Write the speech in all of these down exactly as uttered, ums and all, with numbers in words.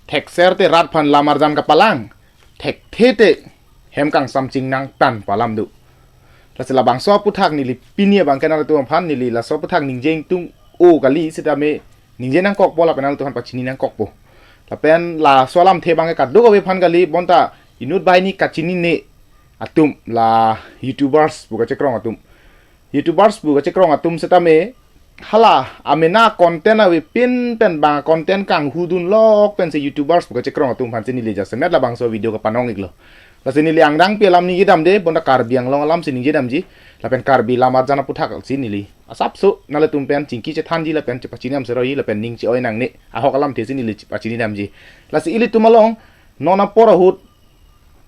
thekser te rat aphan lam arjan kapalang, thekthe te hem kangsam chingnang tan pu alam do. Lasi labangso aputhak neli pini abang ke nanglitum aphan neli laso aputhak ningje ingtung-o kali, sitame ningje nangkokpo lapen nanglitum aphan pachini nangkokpo. Lapen laso alamthe abang ke kadokave aphan kali, bonta inut banghini kachinine atum, la YouTubers pu kachekrong atum. YouTubers pu kachekrong atum sitame hala amena content avepin pen bang content kanghudunlok pensi YouTubers pu kachekrong atum aphansi neli jasemet labangso video kapanong-iklo. Lasi neli angdengpi alam ningje damde, bonta Karbi Anglong alamsi ningje damji, lapen Karbi lam arjan aputhak si neli asapso nanglitum pen chingki chethanji lapen chepachini damseroi lapen ning che-oi nangne ahok alamthesi neli chepachini damji. Lasi ilitum along non apor ahut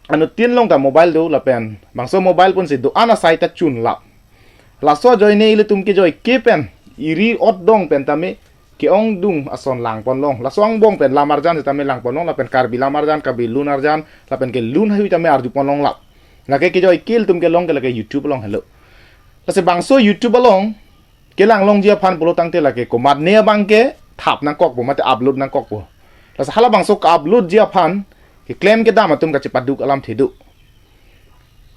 anuttin along ta mobile do lapen bangso mobile ponsi do-an asai ta chunlap. Laso ajoine ilitum kejoike pen eri otdong pen tame ke-ongdung ason langponlong. Laso angbong pen lam arjan sitame langponlong lapen Karbi lam arjan, Karbi lun arjan lapen kelun haihui tame arjuponlonglap. Lake kejoike ilitum kelong ke lake YouTube along helo. Lasi bangso YouTube along kelanglongji aphan pulo tangte lake komatne abang ke thap nangkokpo mate upload nangkokpo. Lasi halabangso ka-uploadji aphan keklem kedam atum kachepaduk alamthe do.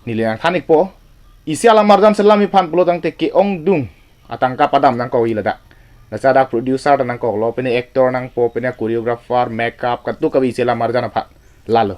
Neli nangthan-ikpo, isi alam arjan selamji aphan pulo tangte ke-ongdung atangka padam nangkokji ladak. Lasi ladak producer ta nangkoklo, pine actor nangpo, pine choreographer, makeup, kadokave isi alam arjan aphan. Lalo.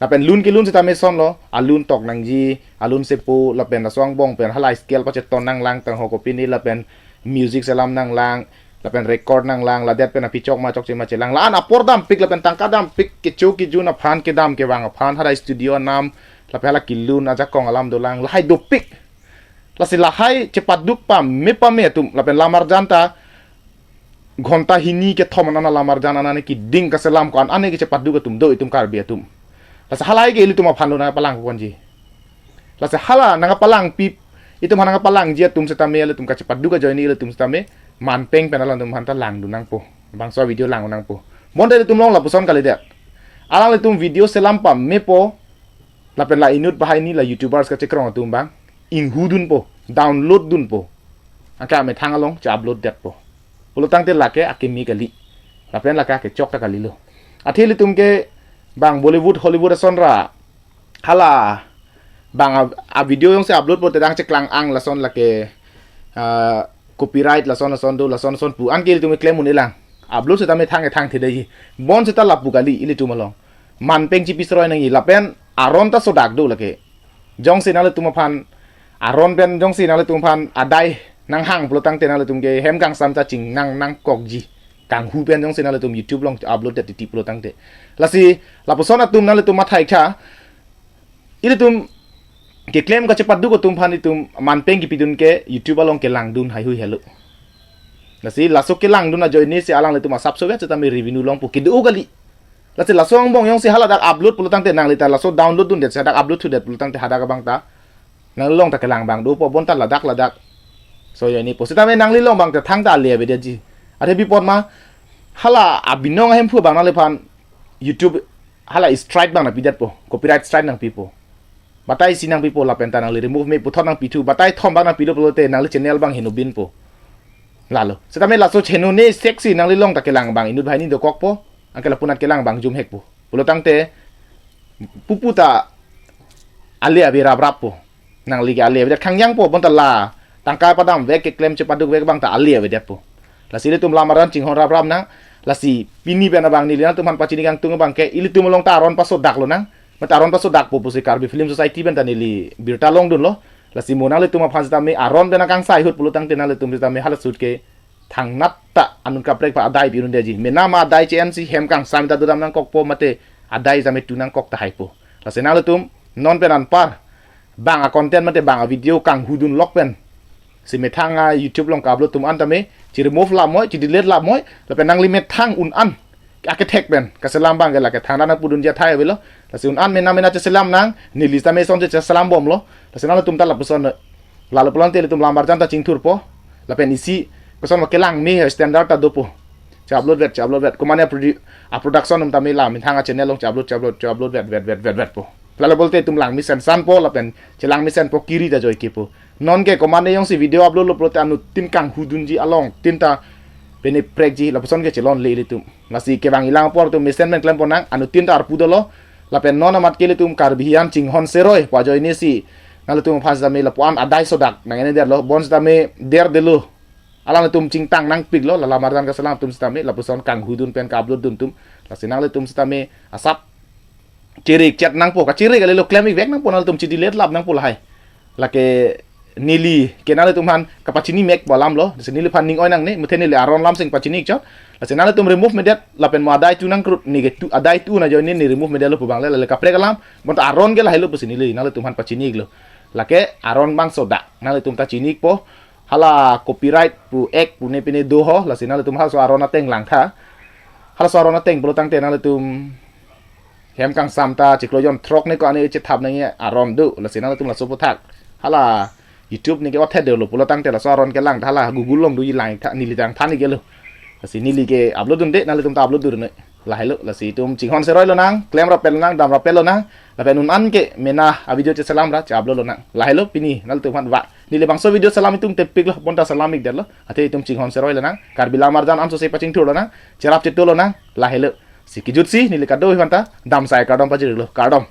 Lapen lun kelun sitame sonlo, alun tok nangji, alun sepo, lapen laso angbong pen hala scale pacheton nanglang tangho kopine, lapen music selam nanglang, lapen record nanglang, ladet pen apichok ma chokche ma chelang. La-an apor dampik, lapen tangka dampik, kecho kejun aphan, kedam kevang aphan, hala studio anam, lapen hala kelun ajakong alam dolang, lahai dopik. Lasi lahai chepaduk pame pame atum, lapen lam arjan ta ghonta hini kethom an lam arjan an ane keding kaselam ko-an ane kechepaduk atum do itum Karbi atum. Lasi halahai ke ilitum aphan lo nangpalangponji. Lasi hala nangpalangpi, itum aphan nangpalangji atum sitame ilitum kachepaduk ajoine ilitum sitame manpeng pen alanglitum aphan ta langdun nangpo. Bangso video langdun nangpo. Bonta ilitum along lapuson kalidet. Alanglitum video selam pamepo, lapen la inut banghini la YouTubers kachekrong atum abang inghudunpo, download dunpo. Anke amethang along che-upload detpo. Pulo tangte lake akimi kali. Lapen lake akechok ta kalilo. Athe ilitum ke bang Bollywood, Hollywood ason ra hala bang a, a video jongsi upload pote dang cheklang ang lason lake, ah, copyright lason lason do, lason lason pu anke ilitum klem un-elang. Upload seta methang ethang thedeji. Bonseta lapu kali ilitum along. Manpeng chipi seroi nangji lapen aron ta sodak do lake. Jongsi nanglitum aphan aron pen jongsi nanglitum aphan adai nanghang pulo tangte nanglitum ke hem kangsam ta chingnang nangkokji. Kanghu pen jongsi nanglitum YouTube along upload det titi pulo tangte. Lasi lapuson atum nanglitum matha-ik tha. Ilitum keklem kachepaduk atum aphan itum manpeng kipidun ke YouTube along kelangdun haihui helo. Lasi laso kelangdun ajoine si alanglitum asapso vet seta me revenue longpo kedo kali. Lasi laso angbong jongsi haladak upload pulo tangte nanglita laso download dundet si hadak upload thudet pulo tangte hadak abang ta nangli along ta kelang abang dopo bonta ladak ladak. So ajoine po seta me nangli along abang ta thangta ale avedetji. Athe pi apot ma hala abinong ahemphu abang nangliphan YouTube hala strike abang nangpidetpo, copyright strike nangpipo. Batai isi nangpipo lapen ta nangli remove me puthot nangpithu, batai thom abang nangpilo pulote nangli channel abang henobinpo. Lalo. Seta me laso henone seksi nangli along ta kelang abang inut banghini dokokpo, anke lapunat kelang abang jumhekpo. Pulo tangte pupu ta ale ave raprappo. Nangli ke ale avedet khangjangpo bonta la tangka padam vek keklem chepaduk vek abang ta ale avedetpo. Lasi ilitum lam aran chinghon raprap nang. Lasi pini pen abang neli nangtum aphan pachini kangtung abang ke ilitum along ta aron pasodaklo nang. Mate aron pasodakpo pusi Karbi Film Society pen ta neli birta longdunlo. Lasi mo nanglitum aphan seta me aron pen akangsai ahut pulo tangte nanglitum seta me hala ahut ke thangnat ta anut kaprek aphan adai pidundeji. Mena ma adai che-ensi hem kangsam ta dodam nangkokpo mate adai jame tu nangkok tahaipo. Lasi nanglitum non pen anpar bang a-content mate bang a-video kanghudunlok pen si methang a-YouTube along ka-upload atum an tame chi-remove lapmoi, chi-delete lapmoi, lapen nangli methang un-an akethek pen kaselam abang ke lake thangnat nangpudunji athai avelo. Lasi un-an mena mena cheselam nang, neli seta me asonsi cheselambomlo. Lasi nanglitum ta lapuson lalo pulo tangte ilitum lam arjan ta chingthurpo. Lapen isi koson ma kelang me standard ta dopo. Che-upload vet, che-upload vet. Komane produ-, a-production atum tame la methang a-channel along che-upload, che-upload, che-upload vet, vet, vet, vet, vetpo. Lalo pulote itum langme sensanpo lapen chelangme senpo kiri ta joikepo. Non ke komane jongsi video upload lo pulote anuttin kanghudunji alongtin ta pene prekji lapuson ke chelonle ilitum. Lasi kevang ilang apor atum mesen men klem ponnang, anuttin ta arpu dolo. Lapen non amat ke ilitum Karbi Hian Chinghon Seroi pu ajoine si nanglitum aphan sitame lapu-an adai sodak nang-enedetlo, bonsitame derdelo. Alanglitum chingtang nangpiklo, la Lamarjan Kaselam atum sitame lapuson kanghudun pen ka-upload dun atum. Lasi nanglitum sitame asap chirikchet nangpo, kachiri kalilo, klem-ik vek nangpo, nanglitum chidi let lap nangpo lahai. Lake neli ke nanglitum aphan kapachini mekpo alamlo, lasi neliphan ning oi nangne, muthe neli aron lamseng pachini-ikchot. Lasi nanglitum remove medet lapen mo adai tu nangkrut, ne ke tu adai tu-un ajoine ne remove medetlo pu abang le, lale kaprek alam, bonta aron ke lahelo pusi neli nanglitum aphan pachini-iklo. Lake aron bangso dak nanglitum ta chini-ikpo. Hala copyright pu ek pu ne pine do ho, lasi nanglitum halaso aron ateng langtha. Halaso aron ateng pulo tangte nanglitum hem kangsam ta chiklo jon throk ne ko ani chethap nangji aron do, lasi nanglitum laso aphuthak hala YouTube ne ke othe dolo pulo tangte laso aron ke langtha, hala Google along doji langtha, neli tang than-iklo. Lasi neli ke upload dunde, nanglitum ta upload dun-un. Lahelo, lasi itum Chinghon Seroi lonang, klem rapet lonang, dam rapet lonang. Lapen un-an ke mena a-video cheselam ra che-upload lonang. Lahelo pini nanglitum aphan va. Neli bangso video selam itum tepiklo, bonta selam-ikdetlo. Athe itum Chinghon Seroi lonang, Karbi Lamarjan amso se pachingthur lonang, cherap chetu lonang. Lahelo. Si kejut si neli kado-i aphanta dam sai kardom pajirlo. Kardom.